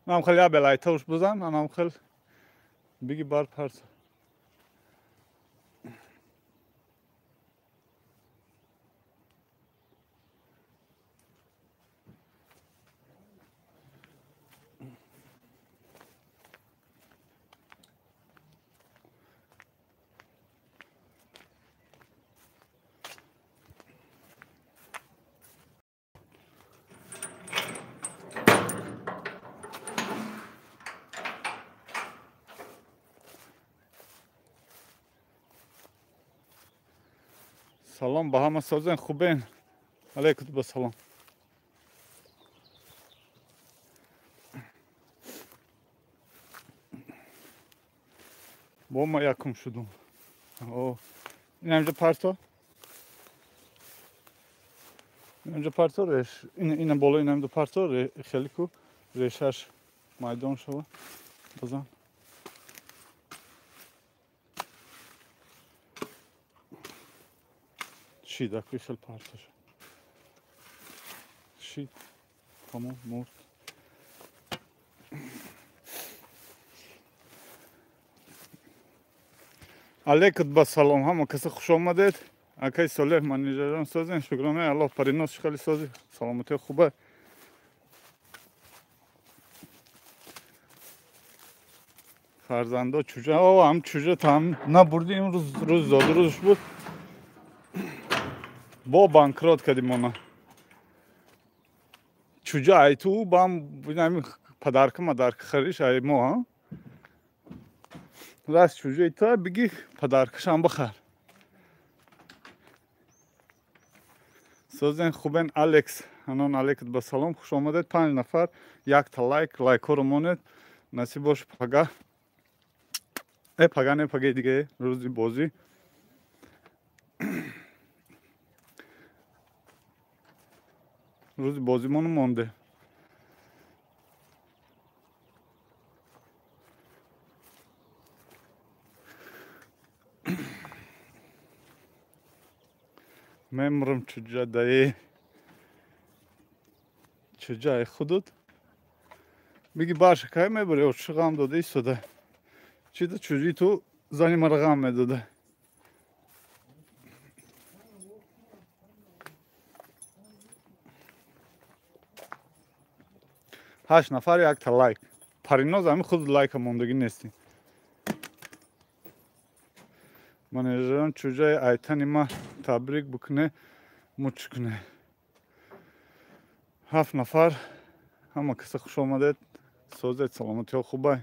Нам хел я белайтауш бизан, анам хел биги бар парс. Салом ба ҳама, созен, хубен? Алейкум ба салом. Бо ма якум шудум. О, инамҷа парто? Инамҷа парто реш. Ина боло инамҷа парто хеле ку решаш майдон шава. Базан. Шид, акви хел партоша. Шид, тамом, мурд. Алейкум ба салом, ҳама каса хуш омадед. Акай Солеҳ, манижарон созен, шукронаи Аллоҳ, Париноз хеле сози, саломатӣ хуба. Фарзандо чуҷа, о, ҳам чуҷа там набурди имрӯз, рӯз зодрӯзш буд. Бо банкрот кардим она. Чуҷа ай ту бам бинами падарка мадарка хариш ай мо, ҳа? Раст чуҷаи ту биги падаркашам бихар. Созен, хубен? Алекс, анон алейкум ба салом, хуш омадед. 5 нафар, якта лайк, лайкҳоро монед. Насиб бош пага. Пага не, пагаи дига, рӯзи бозӣ. Рӯзи бозимону монде. Мемрам чуҷа даи. Чуҷаи худут. Биги барша кай мебари, чӣ ғам дода истода. Чида чуҷи ту зани мара ғам медода. 8 нафар якта лайк. Париноз ҳами худ лайка мондагӣ нестӣ. Менеҷерон чуҷаи айтани ма табрик бикуне, муч куне. 7 нафар, ҳама каса хуш омадед. Созед, саломатиҳо хубай.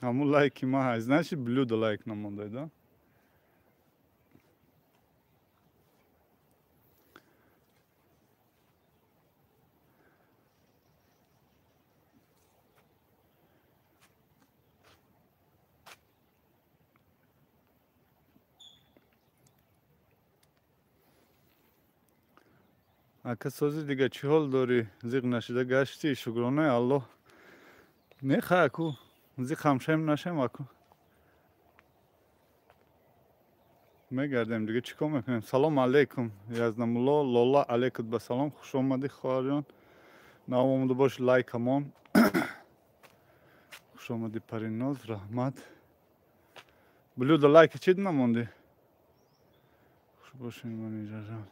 Ҳамун лайки ма ҳаст, значит блюдо лайк намондай, да? Ака сози дига чӣ ҳол дорӣ? Зиқ нашида гаштӣ? Шукронаи Аллоҳ. Не хай аку, зиқ ҳамшаем нашем аку. Мегардем дига, чӣ кор мекунем? Салом алейкум, Язнамулло, Лола, алейкум ба салом, хуш омадӣ хоҳарҷон. Нав омада бош, лайкамон. Хуш омадӣ Париноз, раҳмат. Блюдо лайка чӣ намондӣ? Хуш бошед манижарҷон.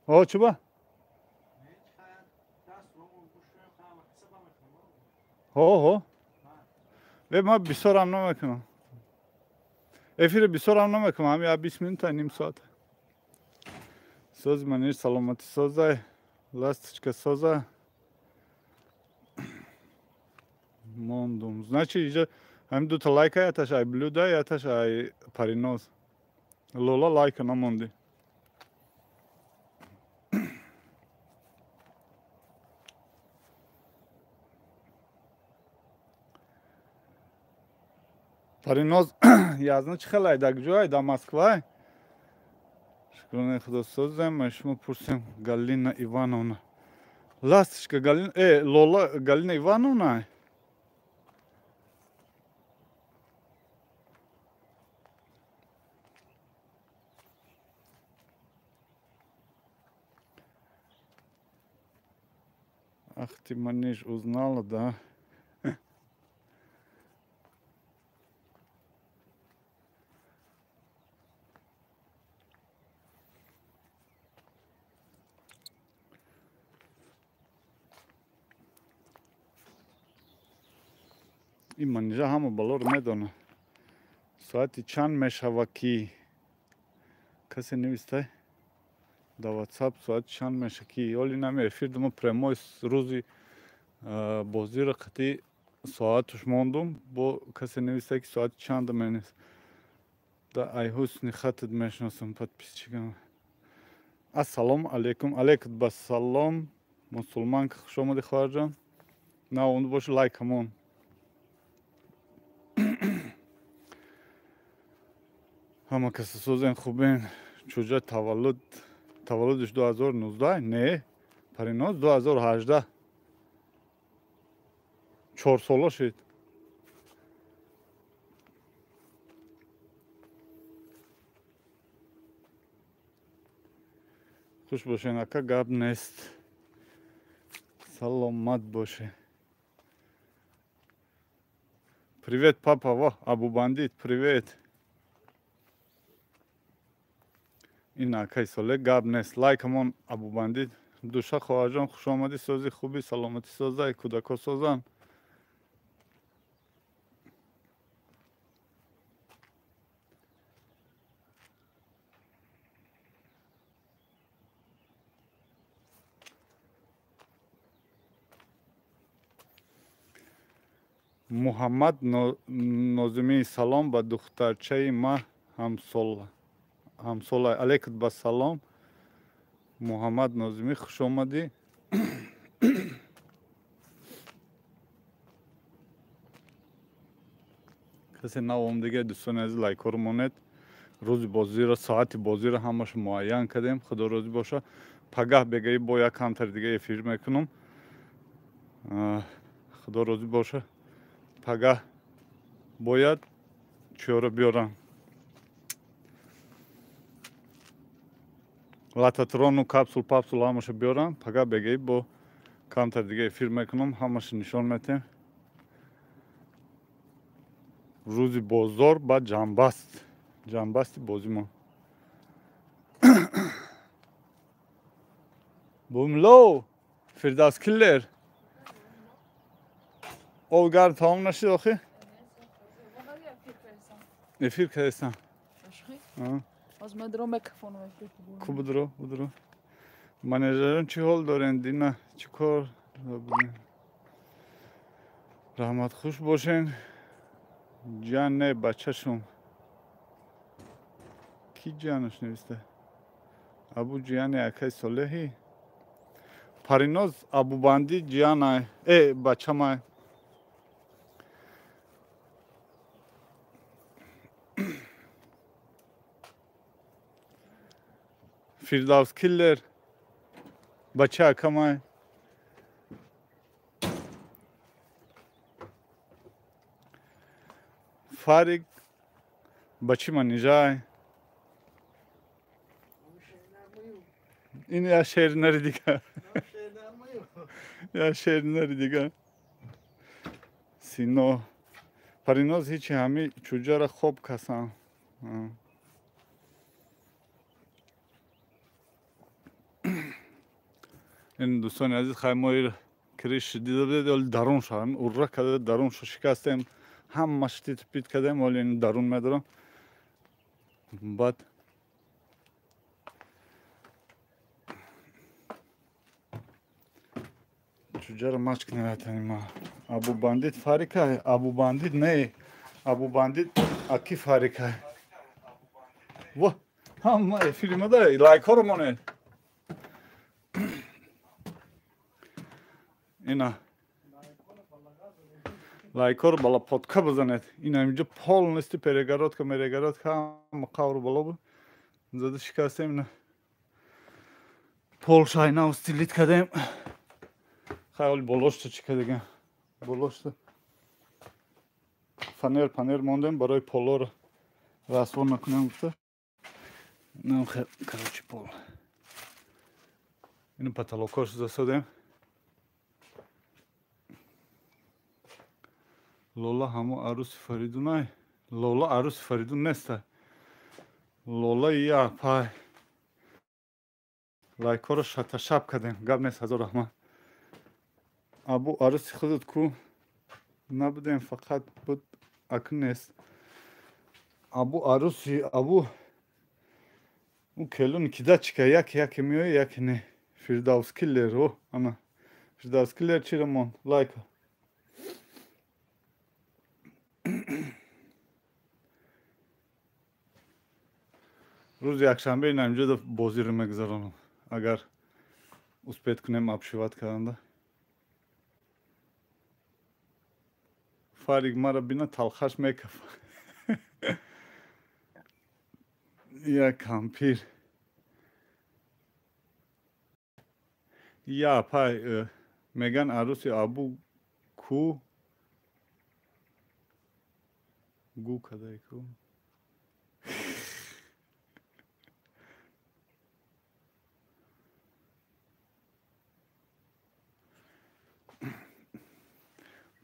О, чуба? Ҳо, ҳо. Ма бисёрам намекунам. Эфири бисёрам намекунам, ҳами 20 минута, ним соат. Сози манир саломатӣ созай, ласточка соза. Мондум. Значит, иҷа ҳами дута лайка, яташ ай блюда, яташ ай Париноз. Лола лайка намондӣ. Париноз язна чӣ хелай, дар куҷоай? Дар Москвай? Шукронаи Худо созем, ма шумо пурсем Галина Ивановна. Ласточка Галина, Лола Галина Ивановна? Ах ты, Манеж, узнала, да? Ин Манижа ҳама балоро медонад. Соати чанд мешава ки касе навистай дар WhatsApp, соати чанд меша ки оли нами эфир дума прямой рӯзи бозиро қатъи соаташ мондум, бо касе навистай ки соати чанда менест. Да ай ҳусни хатат мешиносам подписчикам. Ассалому алайкум. Алайкум бассалом. Мусулманка, хуш омадӣ, хоҳарҷон. На онда боши, лайкамон. Ҳама каса созен, хубен. Чуҷа таваллудиш 2019? Не, Париноз 2018. 4 сола шид. Хуш бошен, ака, гап нест. Саломат боше. Привет, папа, во, Абу Бандит, привет. Ин акай соле гап нест. Лайкамон, Абу Бандит. Душа хоҳарҷон, хуш омадӣ, сози хуби, саломатӣ созай, кӯдако созан. Муҳаммад Нозимӣ, салом ба духтарчаи ма ҳамсола. Алайкум бассалом. Муҳаммад Нозимӣ, хуш омадӣ. Касе нав омдига, дӯстони азиз, лайкҳоро монед. Рӯзи бозиро, соати бозиро ҳамааш муайян кардем. Худо розӣ боша. Пагаҳ бегаи бо як камтар дига эфир мекунам. Худо розӣ боша. Пагаҳ бояд чиёро биёрам. Лататрону капсул папсул ҳамаша биёрам. Пагаҳ бегаи бо камтар дига эфир мекунам, ҳамаша нишон метем. Рӯзи бозор ба ҷамбаст. Ҷамбасти бозимо. Бумло, Фирдавс киллер. Об гарм тамом нашид охи? Эфир кардестам. Ку будро, будро. Менеҷерон чӣ ҳол дорен? Дина чӣ кор? Раҳмат, хуш бошен. Ҷан не, бачашум. Ки ҷанаш нависта? Абу ҷияни акай Солеҳӣ? Париноз Абубандӣ ҷиянай. Бачамай. Фирдавс киллер бача акамай. Фарик бачи манижай. Ин я шеъри дига. Я шеъри дига. Сино Париноз ҳичи ҳами чуҷара хоб касан. Ин дӯстони азиз, хай мо криш дида будед, оли дарун шавем, урра карда дарун шикастем, ҳамаш тит-пит кардем, оли ин дарун медорам. Баъд чуҷаро машқ наратани ма. Абу Бандит фарикай, Абу Бандит не, Абу Бандит аки фарикай. Во, ҳама эфири мада лайкҳоро монед. Ина лайкҳоро бала подка бизанед. Ина инҷо полностью перегородка, мерегородка ҳама қавру боло буд. Зада шикастем ина. Пол шайна устилит кардем. Хай оли болошта чӣ кардагем? Болошта фанер панер мондем барои полоро расво накунем гуфта. Нам короче пол. Ину потолокош засадем. Лола ҳамо арӯси Фаридунай? Лола арӯси Фаридун неста. Лола я пай. Лайкҳоро шаташаб кардем. Гап нест, ҳазор раҳмат. Абу арӯси худат ку набудем, фақат буд, акн нест. Абу арӯси абу ӯ келуни кидачика яке яке меояд, яке не. Фирдавс киллер, о ана. Фирдавс киллер чиро монд? Лайка. Рӯзи якшанбе ина инҷо бозиро мегузаронам. Агар успеть кунем обшивать карданда. Фарик мара бина талхаш мекафа. Я кампир. Я пай меган арӯси абу ку гу кадай ку.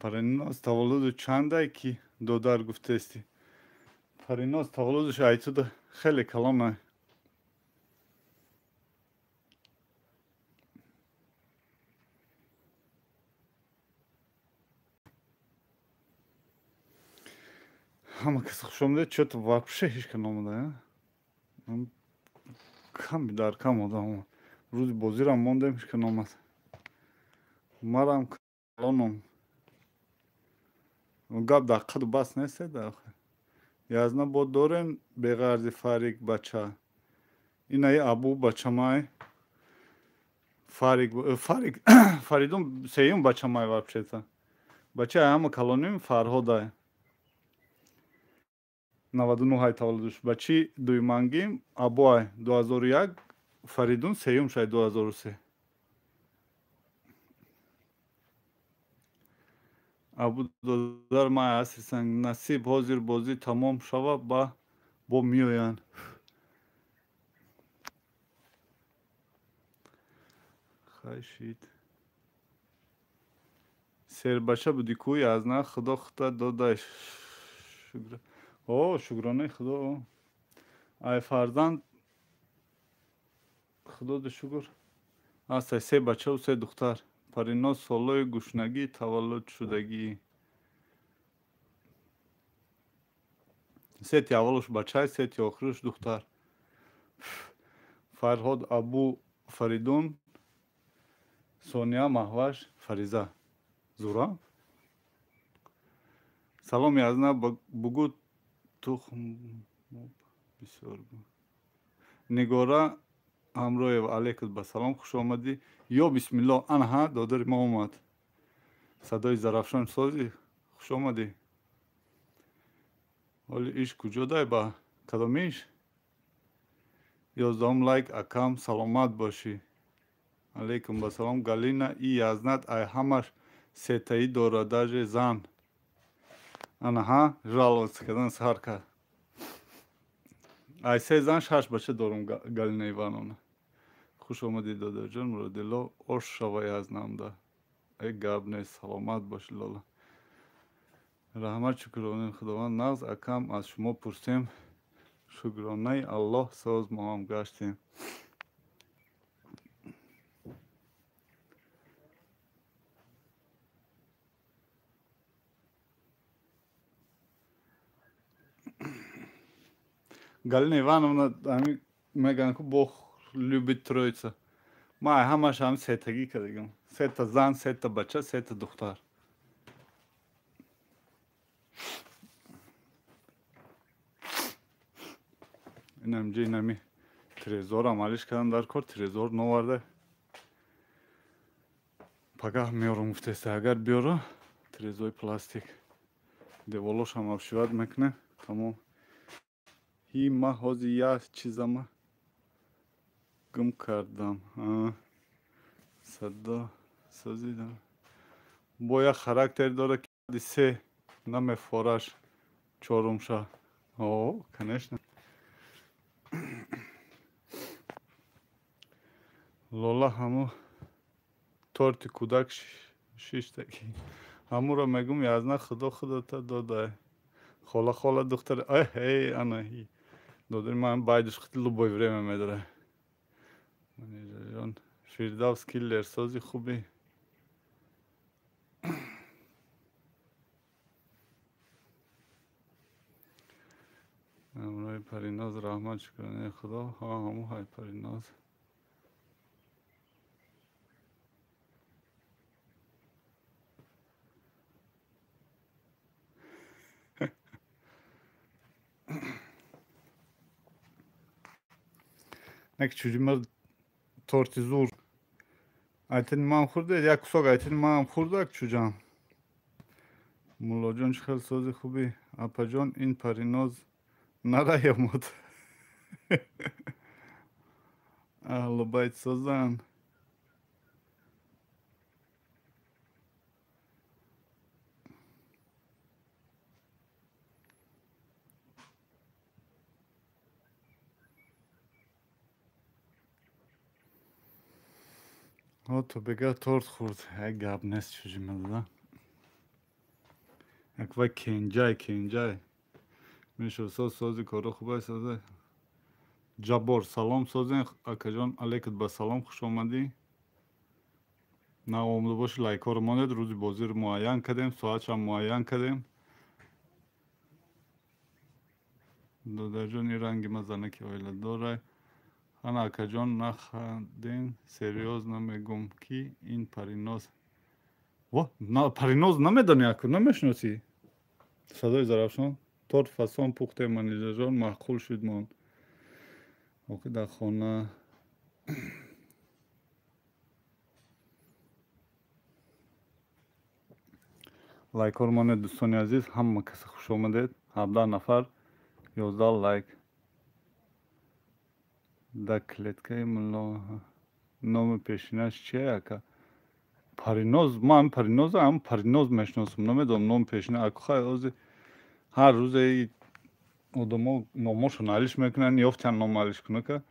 Париноз таваллуду чандай ки додар гуфтести? Париноз таваллудаш айтуда хеле калона. Ҳама кас хушомадед, чё-то вообще ҳеч ка наомада. Ками дар кам одам. Рӯзи бозирам мондем, ҳеч ка наомад. Марам калоном. Гап дар қаду бас нест охир. Язна бо дорем беғарзи Фарик бача. Инаи абу бачамай. Фарик Фарик Фаридун сеюм бачамай вообще-то. Бачаи ҳама калоним Фарҳодай. 99 таваллудуш. Бачи дуюмангим Абуай 2001, Фаридун сеюм шай 2003. Абу додар май асисан насиб ҳозир бозӣ тамом шава ба бо меоянд. Хай шид. Сербача буди ку язна худо хута додай шукр. О, шукронаи худо. Ай фарзанд худода шукр. Астай се бачаву се духтар. Париноз солҳои гушнагӣ таваллуд шудагӣ. Сети аввалуш бачай, сети охируш духтар. Фарҳод Абу Фаридун, Сония Маҳваш, Фариза. Зура? Салом язна, бугӯ тухм бисёр. Нигора Ҳамроева, алейкум ба салом, хуш омадӣ. Ё бисмиллоҳ, анаҳа додари мо омад. Садои Зарафшон созӣ, хуш омадӣ. Ҳоли иш куҷо дай ба кадом иш? 11 лайк акам, саломат бошӣ. Алейкум ба салом. Галина и язнат ай ҳамаш сетаӣ дорад, даже зан. Анаҳа жаловаться кардан сар кард. Ай се зан шаш бача дорум, Галина Ивановна. Хуш омадӣ додарҷон, Муродило, ош шава язнамда. Э гап нест, саломат бошӣ Лола. Раҳмат, шукронаи Худованд нағз акам, аз шумо пурсем. Шукронаи Аллоҳ соз мо ҳам гаштем. Галина Ивановна ҳами мегӯянд ку Бог любит троица. Ман ҳамаш ҳам сетагӣ кардагам. Сета зан, сета бача, сета духтар. Инамҷа инами трезорам алиш кардам дар кор, трезор новарда. Пагаҳ меорам гуфтеста, агар биёра трезои пластик. Деволошам обшивать мекунем, тамом. Ҳи ма ҳози як чизама гум кардам. Садо созидам. Бо як характер дора ки се намефораш чорумша. О, конечно. Лола ҳамо торти кӯдак шиштагӣ. Ҳамуро мегум язна худо худота додай. Хола хола духтар ай эй ана додари ман байдуш хити любой время медора. Манижаҷон Фирдавс киллер сози хуби. Ҳамроҳи Париноз раҳмат шукронаи худо. Ҳа ҳаму ҳай Париноз. Нак чуҷи ма торти зур. Айтини ман хӯрда, як кусок айтини манам хӯрдак чуҷам. Муллоҷон чӣ хел сози хуби? Апаҷон ин Париноз нараёмад. Аҳлу байт созан. То бега торт хӯрд. Як гап нест чуҷи мадада. Як вай кенҷай кенҷай. Мешо соз сози коро хубай созе. Ҷаббор салом созен акаҷон алейкум ба салом хуш омадӣ. На омада боши лайкҳоро монед. Рӯзи бозиро муайян кардем, соатшам муайян кардем. Додарҷон ин ранги ма занаки оиладорай. Ана акаҷон наханден серьёзно мегум ки ин Париноз. Во, Париноз намедонӣ аку, намешиносӣ? Садои Зарафшон. Торт фасон пухте Манижаҷон маъқул шуд мон. Охи дар хона. Лайкҳоро монед дӯстони азиз, ҳама касе хуш омадед. 17 нафар, 11 лайк. Дар клеткаи мулло номи пешинаш чие ака? Париноз, ман Париноза ҳам Париноз мешиносам, намедонам номи пешина. Аку хай ози ҳар рӯзе одамо номошон алиш мекунанд, ёфтян ном алиш кунака.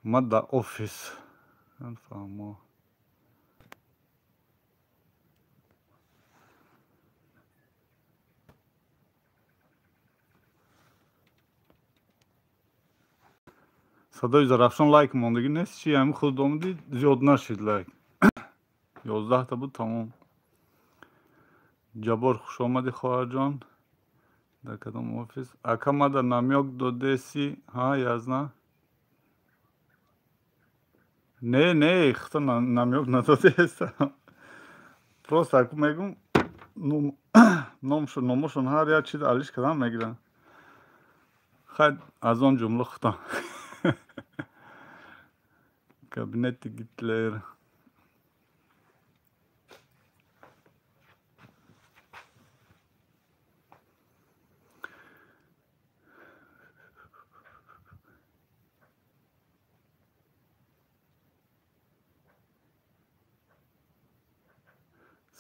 Ма дар офис. Фаҳмо. Садои Зарафшон лайк мондагӣ нест чи? Ҳами худ омадӣ зиёд нашид лайк. 11та буд тамом. Ҷаббор хуш омадӣ хоҳарҷон. Дар кадом офис? Ака мада намёк додеси? Ҳа язна? Не, не, хто намёк надодеста. Просто аку мегум номошон ҳар як чиз алиш кардан мегиранд. Хай аз он ҷумла худам. Кабинети Гитлер.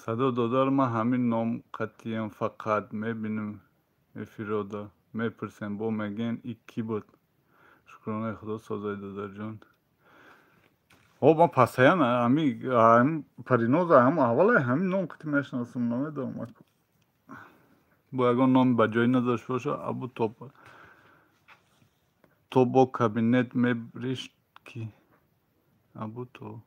Садо додар ман ҳамин ном қатъиям фақат мебинем эфирода. Мепурсем бо мегӯянд и кӣ буд? Шукронаи худо созай додарҷон. О, ман пасаян ҳами Париноза ҳам аввала ҳамин ном қати мешиносам, намедонам. Бо ягон номи ба ҷой надошта боша. Абу то бо кабинет мебришт ки? Абу то.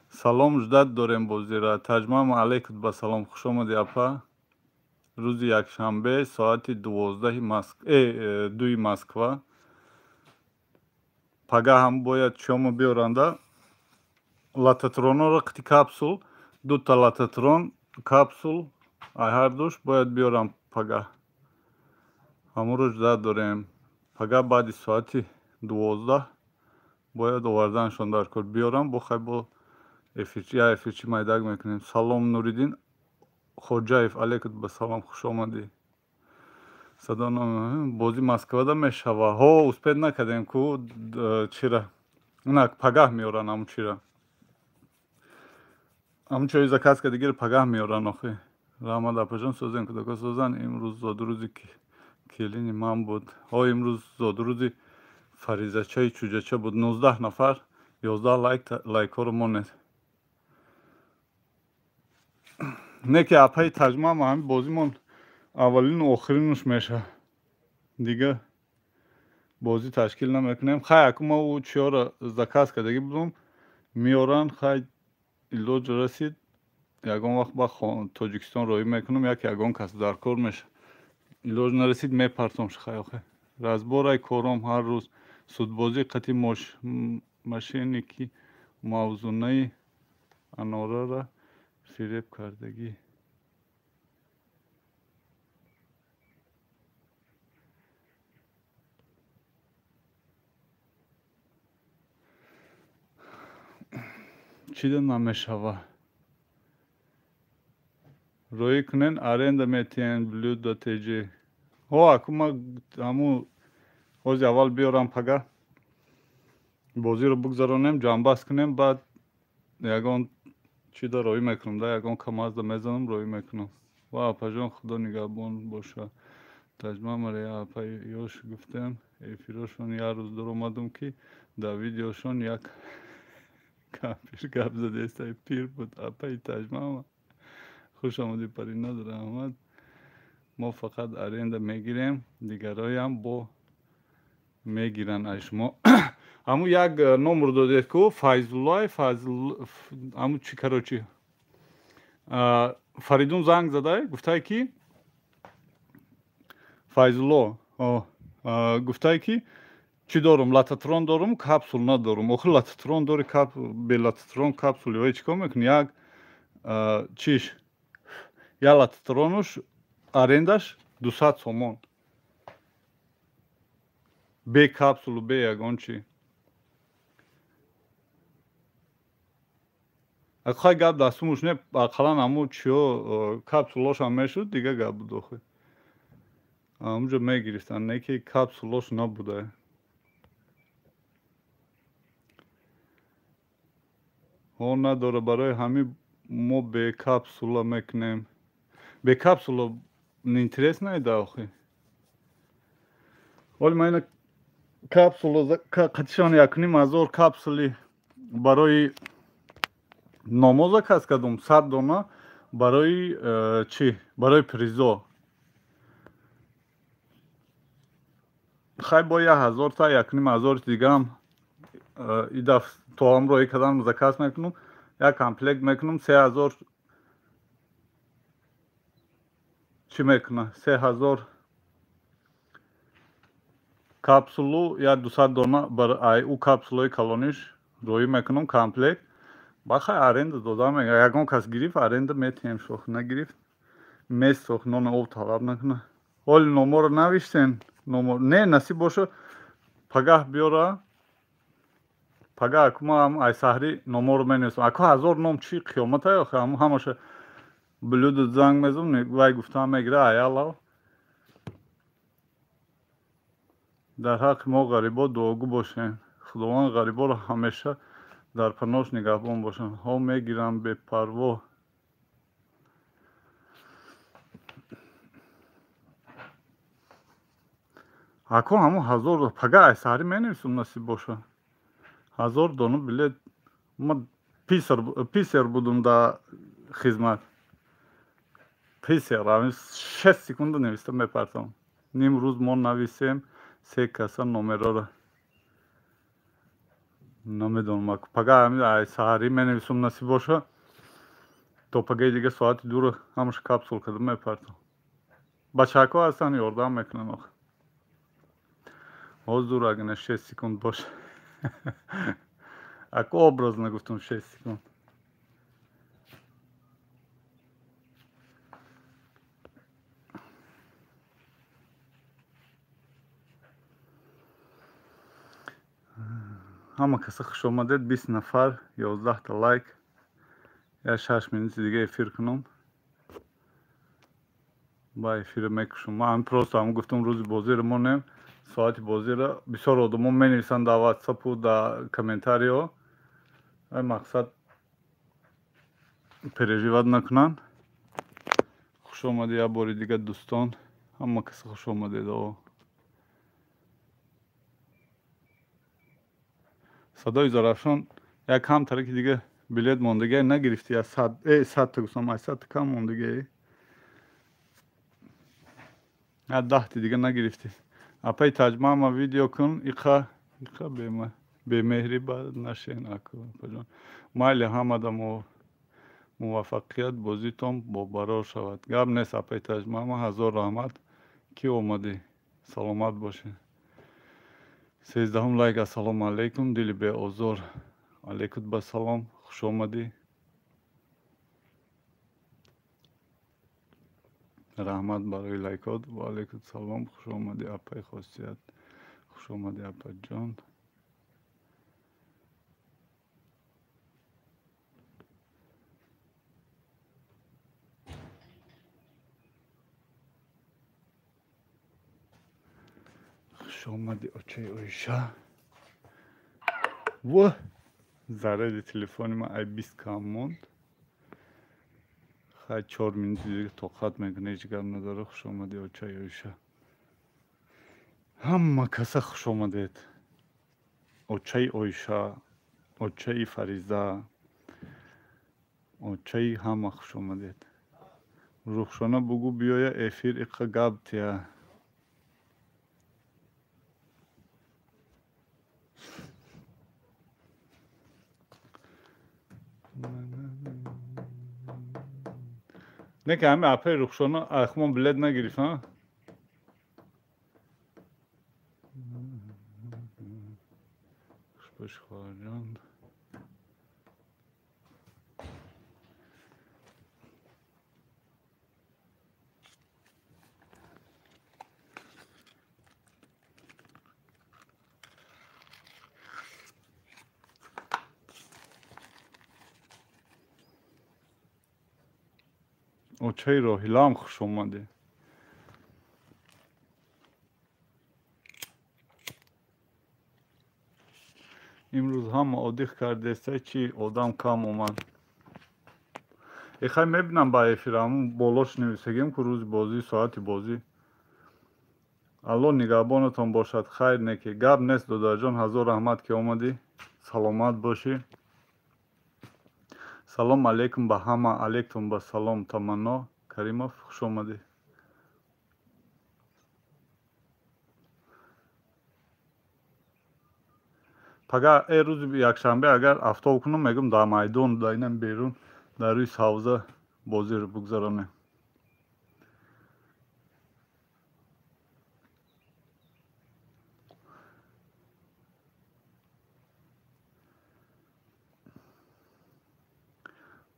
Салом ждат дорем бозира. Таҷмаам алейкум ба салом хуш омадӣ апа. Рӯзи якшанбе соати 2 Москва. Пага ҳам бояд чиёмо биёранда. Лататронро қити капсул, дута лататрон капсул ай ҳардуш бояд биёрам пага. Ҳамун ждат дорем. Пага баъди соати 12 бояд оварданашон дар кор биёрам. Бо хай бо эфирчи я эфирчи майдак мекунем. Салом Нуриддин Хоҷаев алейкум ба салом хуш омадӣ. Садо бозӣ Москвада мешава. Ҳо, успед накардем ку чира. Инак пагаҳ меоранд ҳамун чира. Ҳамун чои заказ кардагиро пагаҳ меоранд охи. Раҳмат апаҷон созем кӯдако созан. Имрӯз зодрӯзи Келини ман буд. Ҳо, имрӯз зодрӯзи Фаризачаи чӯҷача буд. 19 нафар, 11 лайк, лайкҳоро монед. Не ки апаи Таҷмама, ҳамин бозимон аввалину охиринуш меша. Дига бозӣ ташкил намекунем. Хай, аку ма ӯ чиёра заказ кардагӣ будум, меоранд. Хай, илоҷ расид, ягон вақт ба Тоҷикистон роҳӣ мекунам, як ягон кас дар кор меша. Илоҷ нарасид, мепартом. Хай, охе разборай кором ҳар рӯз судбозӣ қати мошенники мавзунаи анорара фиреб кардагӣ. Чида намешава? Роӣ кунен, аренда метиҳен блюда теҷ. Ҳо, аку ма ҳаму ҳози аввал биёрам, пага бозиро бигзаронем, ҷамъбаст кунем, баъд ягон чида роӣ мекунам да, ягон камазда мезанам, роӣ мекунам. Ва апаҷон, худо нигаҳбон боша. Таҷмамаре апа ёш гуфтем, эфирошон як рӯз дуромадум, ки дар видеошон як кампир гап задестай, пир буд апаи Таҷмама. Хуш омадӣ, Париноз, раҳмат. Мо фақат аренда мегирем, дигароям бо мегиранд аз шумо. Ҳамун як номер додед ку, Файзуллай, ҳамун чи, короче, Фаридун занг задай, гуфтай ки Файзулло гуфтай ки чӣ дорум, лототрон дорум, капсул надорум. Охир лототрон дори, бе лототрон капсули вай чӣ кор мекунӣ? Як чиш, як лототронуш арендаш 200 сомон, бе капсулу бе ягон чӣ. Хай, гап дастумуш не, ақаллан ҳамун чиё капсулошам мешуд, дига гап буд. Охир ҳамунҷо мегирифтанд, не ки капсулош набуда. Ҳо, надора, барои ҳамин мо бе капсула мекунем. Бе капсула интерес наида охи. Оли ман ина капсула қатишон 1500 капсули барои номо заказ кардум, 100 дона барои чӣ, барои призо. Хай, бо 1000 та, 1500 дигаам идаф то ҳам роҳӣ кардам, заказ мекунам, як комплект мекунам, 3000 чӣ мекуна, 3000 капсулу як 200 дона ай ӯ капсулҳои калониш роҳӣ мекунам комплект. Ба хай, аренда додам, ягон кас гирифт, аренда метиҳем, шох нагирифт, месох, нони об талаб накуна. Ҳоли номоро навиштен? Номор не, насиб боша, пагаҳ биёра. Пагаҳ аку ман ай саҳрӣ номоро менависам. Аку 1000 ном чӣ қиёмата охи? Ҳаму ҳамаша блюдо занг мезанам, вай гуфтаам мегира аялав. Дар ҳаққи мо ғарибо дуогӯ бошем, Худованд ғариборо ҳамеша дар паноҳш нигаҳбон бошанд. Ҳо, мегирам бепарво. Ако ҳамун 1000 пага ай саҳрӣ менависам, насиб боша, 1000 дона билет. Ма писар будум дар хизмат, писар 6 секунда нависта мепартам. Ним рӯз мо нависем се каса номерора, намедонам. Пага ай саҳарӣ менависам, насиб боша, то пагаи дига соати 2-ро ҳамаша капсул карда мепартам. Бачаҳако ҳастанд, ёрдам мекунанд. Охи ҳозур агар 6 секунд боша, ако образно гуфтам 6 секунд. Ҳама каса хушомадед, 20 нафар, 11-та лайк. Я 6 минути дига эфир кунам, ба эфира мекушам. Ман просто ҳам гуфтам, рӯзи бозиро монем, соати бозиро. Бисёр одамо менависанд дар ватсапу, дар комментариҳо, мақсад переживать накунанд. Хушомадӣ як бори дига, дӯстон. Ҳама кас хуш омадед. Садои Зарафшон як кам тараки дига билет мондагӣ нагирифтӣ, аз 100 та гуфтам, аз 100 та кам мондагӣ, аз 10 ти дига нагирифтӣ. Апаи Таҷмама, видео кун, иқа иқа бемеҳрӣ ба нашен апаҷон. Майли, ҳамада муваффақият, бозитон бобарор шавад. Гап нест, апаи Таҷмама, ҳазор раҳмат, ки омадӣ, саломат бошед. 13-ум лайк. Ассалому алайкум, дили беозор. Алайкум ба салом, хуш омадӣ. Раҳмат барои лайкот. Ва алайкум салом, хуш омадӣ, апаи Хосият. Хуш омадӣ, апаҷон. Хуш омадӣ, очаи Оиша. Во, заряди телефони ман ай 20 кам монд. Хай, 4 минути дига тоқат мекунӣ, ҳеҷ гап надора. Хуш омадӣ, очаи Оиша. Ҳама каса хуш омадед. Очаи Оиша, очаи Фариза, очаи ҳама хуш омадед. Рухшона, бугӯ биёя эфир, иқа гап тия. Не ки ҳами апаи Рухшона ахмон билет нагирифт, а? Хуш бошӣ, хоҳарҷон. Очаи Роҳилаам, хуш омадӣ. Имрӯз ҳама отдых кардеста, чи одам кам омад. Эхай, мебинам ба эфир ҳамун болош нависагем, ку рӯзи бозӣ, соати бозӣ. Алло нигаҳбонатон бошад, хайр неки. Гап нест, додарҷон, ҳазор раҳмат, ки омадӣ, саломат бошӣ. Салом алейкум ба ҳама. Алейкум ба салом, Таманно Каримов, хуш омадӣ. Пага рӯзи якшанбе агар афтоб кунам, мегӯм, дар майдон, дар инам берун, дар рӯи савза бозиро бигзаронем.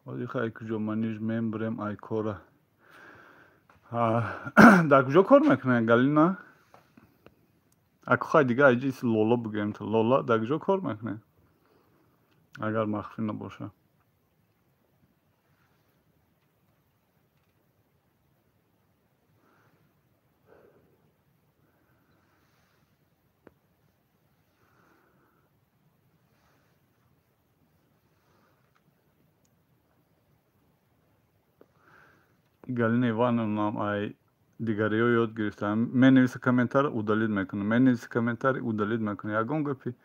Ҳозир куҷо маниж мембурем ай кора. Дар куҷо кор мекунед, Галина? Аку хай, дига айҷиси Лоло бигӯем. Лола, дар куҷо кор мекунед, агар махфӣ набошад? Галина Ивановнаам ай дигариҳо ёд гирифтаам. Менависа комментар, удалить мекунам, менависа комментар, удалить мекунам. Ягон гапи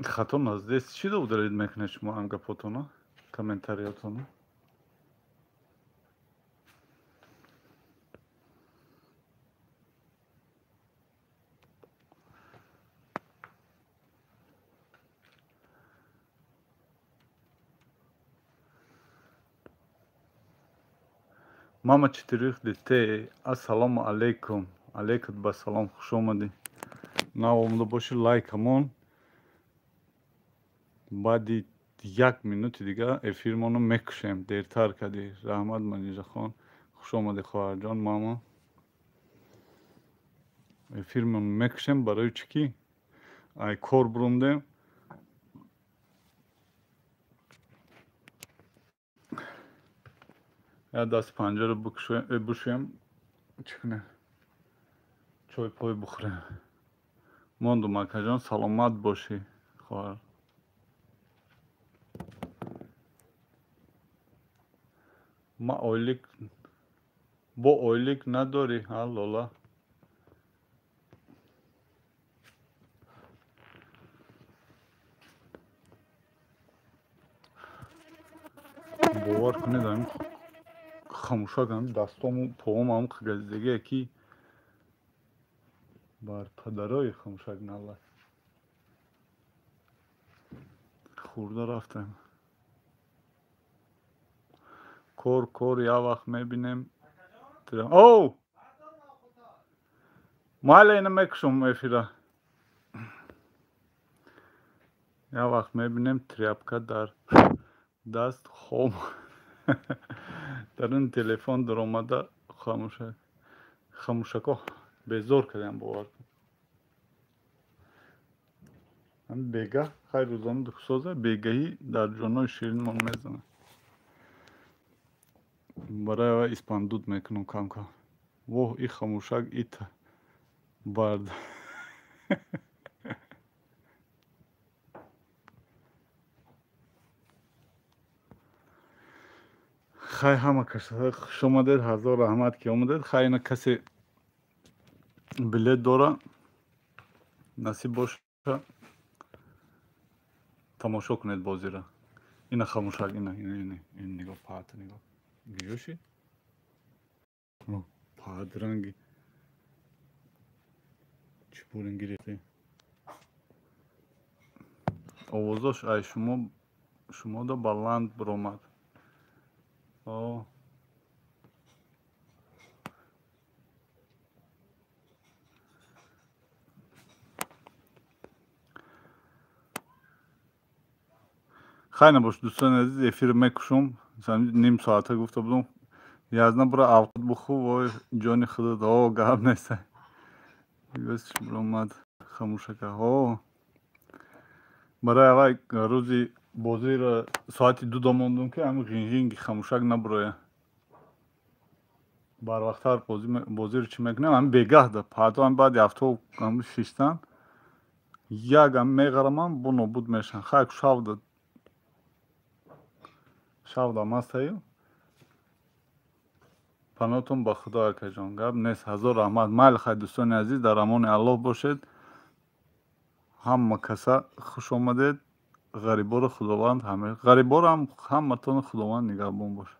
хато наздест, чӣ да удалить мекунед шумо ам гапотона, комментариятона? Мама четырёх детей, ассалому алейкум. Алейкум ба салом, хуш омадӣ. Нав омада бошӣ, лайкамон. Баъди як минути дига эфирмонро мекушем, дертар кардӣ. Раҳмат, Манижахон, хуш омадӣ, хоҳарҷон. Мама, эфирмонро мекушем, барои чӣ ки ай кор буромдем. Як дасти панҷаро бушӯем, чӣ кунем, чой пой бухӯрем. Мондум, акаҷон, саломат бошӣ, хоҳар. Ма ойлик Бо ойлик надорӣ, ҳа Лола? Бовар кунед, ҳамин хамушак ҳамин дастому поом ҳам газидагие ки бар падарои хамушак налад. Хӯрда рафтем. Кор кор як вақт мебинем. Оу! Майла ина мекушам эфира. Як вақт мебинем тряпка дар даст хом. Дар ин телефон даромада хамушак. Хамушако безор кардам, бовар кун. Ҳамин бегаҳ хайр рӯзона духсоза бегаҳӣ дар ҷонои ширинмон мезанад. Барои ава испандуд мекунам кам-кам. Воҳ, и хамушак ита бард. Хай ҳама каса хуш омадед, ҳазор раҳмат ки омадед. Хай ина касе билет дора, насиб боша, тамошо кунед бозира. Ина хамушак, ина ина ина ин нигоҳ, паҳата нигоҳ. Гиёши? Паҳат ранги чӣ бурин гирифтӣ? Овозош ай шумо шумода баланд биромад. О. Хай набош, дӯстони азиз, эфир мекушам. Ним соата гуфта будам. Язна бура авқот бухӯ, вой ҷони худат, о гап нест. Гӯш биромад хамушака. О. Барои аввал рӯзи бозиро соати 2 мондум ки ҳамин ғинғинги хамушак набуроя. Барвақттар бозиро чӣ мекунем? Ҳамин бегаҳда, паҳто ҳамин баъди ҳафтаҳо ҳамин шиштан як ҳам меғарамам, бо нобуд мешавам. Хай шавда шавдам ҳастаю. Панотон ба Худо, акаҷон, гап нест. Ҳазор раҳмат. Майли хай, дӯстони азиз, дар амони Аллоҳ бошед. Ҳама каса хуш омадед. Ғариборо Худованд ҳама ғариборо ҳам ҳаматон Худованд нигаҳбон бошад.